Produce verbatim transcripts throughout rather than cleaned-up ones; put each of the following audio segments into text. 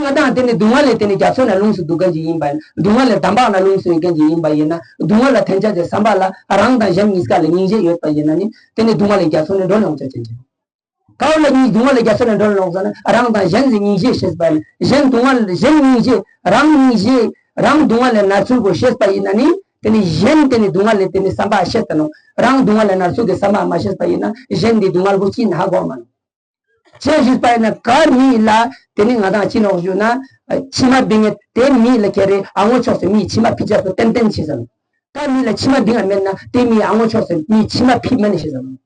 ང་དང་དེ་ནི་སྡུག་བསྔལ་ལས་དེ་ནི་རྒྱ་མཚོ་ནང་ལྷུང་སྟེ་འདུག་མཁན་ཅིག་ཡིན་པ་ཡིན་ན། སྡུག་བསྔལ་ལས་འདམ་བག་ནང་ལྷུང་སྟེ་ཡོད་མཁན་ཅིག་ཡིན་པ་ཡིན་ན། སྡུག་བསྔལ་ལ་འཐེན་ཆ་ཅེས་བསམ་པ་ལ་རང་དང་གཞན་གཉིས་ཀ་ལ་སྙིང་རྗེ་ཡོད་པ་ཡིན་ན་ནི། དེ་ནི་སྡུག་བསྔལ་ལས་རྒྱ་མཚོ་ནས་སྒྲོལ་ཡོང་ཆ་ཅན་ཅིག། ག་བོ་ལ་སྡུག་བསྔལ་ལས་རྒྱ་མཚོ་ནས་སྒྲོལ་ཡོང་ཟེར་ན། རང་དང་གཞན་གྱི་སྙིང་རྗེ་ཤེས་པ་ཡིན། གཞན་སྡུག་བསྔལ་གཞན་སྙིང་རྗེ་རང་སྙིང་རྗེ་རང་སྡུག་བསྔལ་ལས་ནར་ཚུད་པོ་ཤེས་པ་ཡིན་ན་ནི། དེ་ནི་གཞན་དེ་ནི་སྡུག་བསྔལ་ལས་དེ་ནི་བསམ་པ་ཤེས་ཏེ་ནོག། རང་སྡུག་བསྔལ་ལས་ནར་ཚུད་དེ་བསམ་པ་མ་ཤེས་པ་ཡིན་ན། གཞན་དེ་སྡུག་བསྔལ་པོ་ཅི་ན་ཧ་གོ་མ་ནོག། ཅི་ཞིག་པ་ཡིན་ན་ག་མི་ལ་དེ་ནི་ང་དང་ཅི་ནོག་ཞུ་ན། མཆི་མ་བིང་ངེ་དེ་མི་ལ་ཁྱེར་རེ་ཨ་ངོ་ཆོག་སེ་མི་མཆི་མ་ཕི་ཅེས་པོ་ཏན་ཏན་ཤེས་ས་ནོག། ག་མི་ལ་མཆི་མ་བིང་ང་མེད་ན་དེ་མི་ཨ་ངོ་ཆོག་སེ་མི་མཆི་མ་ཕི་མ་ནི་ཤེས་ས་ནོག།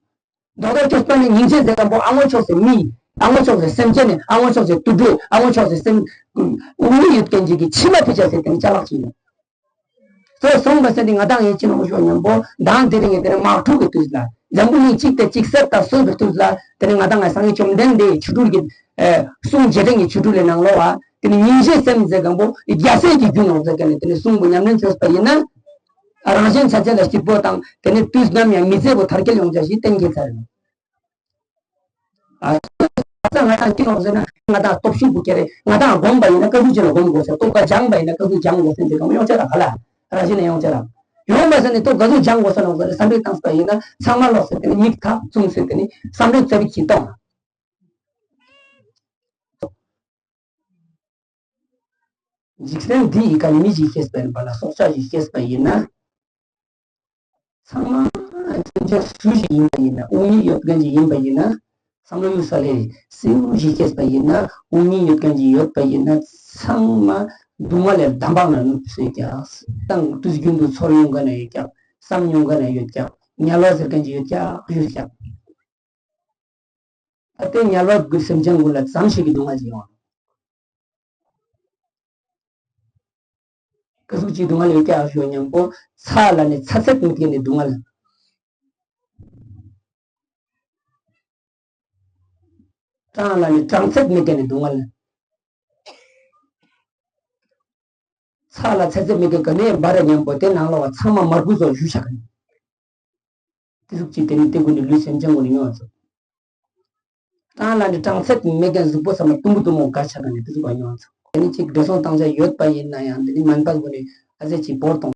རྡོག་རྡོག་ཅོས་པ་ནི་སྙིང་རྗེ་ཟེར་མཁན་པོ་ཨ་ངོ་ཆོག་སེ་མི། ཨ་ངོ་ཆོག་སེ་སེམས་ཅན་ནི། ཨ་ངོ་ཆོག་སེ་དུད་འགྲོ། ཨ་ངོ་ཆོག་སེ་སེམས་དབུགས་ཡོད་མཁན་ཅིག་གི་མཆི་མ་ཕི་ཅེས་སེ་དེ་ནི་ཅ་ལག་ཅིག་ཡིན། སོ་སོང་བ་སེ་དེ་ང་དང་ངི་ཅི་ནོག་ཞུ་ཉམ་པོ་མདང་དེ་རིང་ངི་དེ་ནི་དམག་འཁྲུག་གི་དུས་ལ། འཛམ་བུ་གླིང་གཅིག་དེ་གཅིག་གསད་དང་གསོད་པའི་དུས་ལ། དེ་ནི་ང་དང་ངི་སངས་རྒྱས་བཅོམ་ལྡན་འདས་ཆོ་འཕྲུལ་གྱི་ཨེ་གསུང་རྒྱས་འབྲིང་གི་ཆོ་འཕྲུལ་ལས་ནང་ལོགས་པ་དེ་ནི་སྙིང་རྗེའི་སེམས་ཟེར་མཁན་པོ་རྒྱལ་སྲས་ཀྱི་རྒྱུ་ནོག་ཟེར་མཁན་ནི་དེ་ནི་གསུང་པོ་ཉམས་ལེན་ཅོས་པ་ཡིན་ན། རང་གཞན་ཆ་ཅེས་ལ་སྐྱིད་པོ་དང་དེ་ནི་དུས་ནམ་ཡང་མི་ཚེ་བོ་མཐར་འཁྱོལ་ཡོང་ཅེས་ཤིག་གཏན་འཁེལ་ཚར་ནོག། ཨ་ཙང་ང་དང་ཅི་ནོག་ཟེར་ན། ང་དང་སྟོབས་ཤུགས་པོ་ཁྱེར་རེ་ང་དང་སྒོམ་པ་ཡིན་ན་ག་ཟུག་ཅིག་ལ་སྒོམ་དགོས་ཟེར། སྟོབས་ཀ་སྦྱངས་པ་ཡིན་ན་ག་ཟུག་སྦྱང་དགོས་ཟེར་ཟེར་གང་ཡོང་ཆ་ར་ག་ལ་རང་བཞིན་ནས་ཡོང་ཆ་ར། ཡོང་བ་ཟེར་ནི་སྟོབས་ག་ཟུག་སྦྱང་དགོས་ཟེར་ནོག་ཟེར་བསམ་བློ་བཏང་པ་ཡིན་ན། ཚང་མ་ལོག་ཟེར་དེ་ནི་མིག་ཐག་བཙུམ་ཟེར་དེ་ནི་བསམ་བློ་རྩ་བིག་ཅིག་གཏོང་། འཇིག་རྟེན་འདི་ཡི་ཀ་མི་ཞིག་སྐྱེས་པ་ཡིན་པ་ལ་སྲོག་ཆགས་ཤིག་སྐྱེས་པ་ཡིན་ན། ཚང་མ་སེམས་ཅན་སུ་ཞིག་ཡིན་པ་ཡིན་ན། དབུགས་ཉིད་ཡོད་མཁན་ཅིག་ཡིན་པ་ཡིན་ན། བསམ་བློ་ཡུག་ས་ལས་སུ་ཞིག་སྐྱེས་པ་ཡིན་ན། དབུགས་ཉིད་ཡོད་མཁན་ཅིག་ཡོད་པ་ཡིན་ན། ཚང་མ་སྡུག་བསྔལ་ལས་འདམ་བག་ན་ནུབ་སོ་ཀྱག། དང་དུས་རྒྱུན་དུ་ཚོར་མྱོང་མཁན་ན་ཡོད་ཀྱག། བསམ་མྱོང་མཁན་ན་ཡོད་ཀྱག། དམྱལ་བ་ཟེར་མཁན་ཅིག་ཡོད་ཀྱག། ཡོད་ཀྱག། ད་དེ་དམྱལ་བ་གི་སེམས་ཅན་ཀུན་ལ་ཙམ་ཞིག་གི་སྡུག་བསྔལ་ཅིག་ཡོང་། ག་ཟུག་ཅིག་སྡུག་བསྔལ་ཡོད་ཀྱག་ཞུ་ཉམ་པོ། ཚ་ལ་ནི་ཚ་ཚད་མེད་མཁན་ནི་སྡུག་བསྔལ། གྲང་ལ་ནི་གྲང་ཚད་མེད་མཁན་ནི་སྡུག་བསྔལ། ཚ་ལ་ཚ་ཚད་མེད་མཁན་ག་ནས་འབར་ཉམ་པོ་དེ་ནང་ལོགས་པ་ཚང་མ་མར་ཁུ་ཚོ་ཞུ་ཆ་ག་ནི། དེ་ཟུག་ཅིག་དེ་ནི་དེ་ཀུན་ནི་ལུས་སེམས་ཅན་ཀུན་ནི་མྱོང་ཚུགས། གྲང་ལ་ནི་གྲང་ཚད་མེད་མཁན་གཟུགས་པོ་ཚང་མ་ཏུམ་བུ་ཏུམ་མོ་འགས་ཆ་ག་ནི་དེ་ཟུག་པ་མྱོང་ཚུགས། དེ་ནི་ཅིག་འགྲོ་སོང་བཏང་ཆ་ཡོད་པ་ཡིན་ན་ཡང་དེ་ནི་མན་པ་ཀུན་ནི་ཨ་ཙི་ཅིག་བོར་གཏོང་།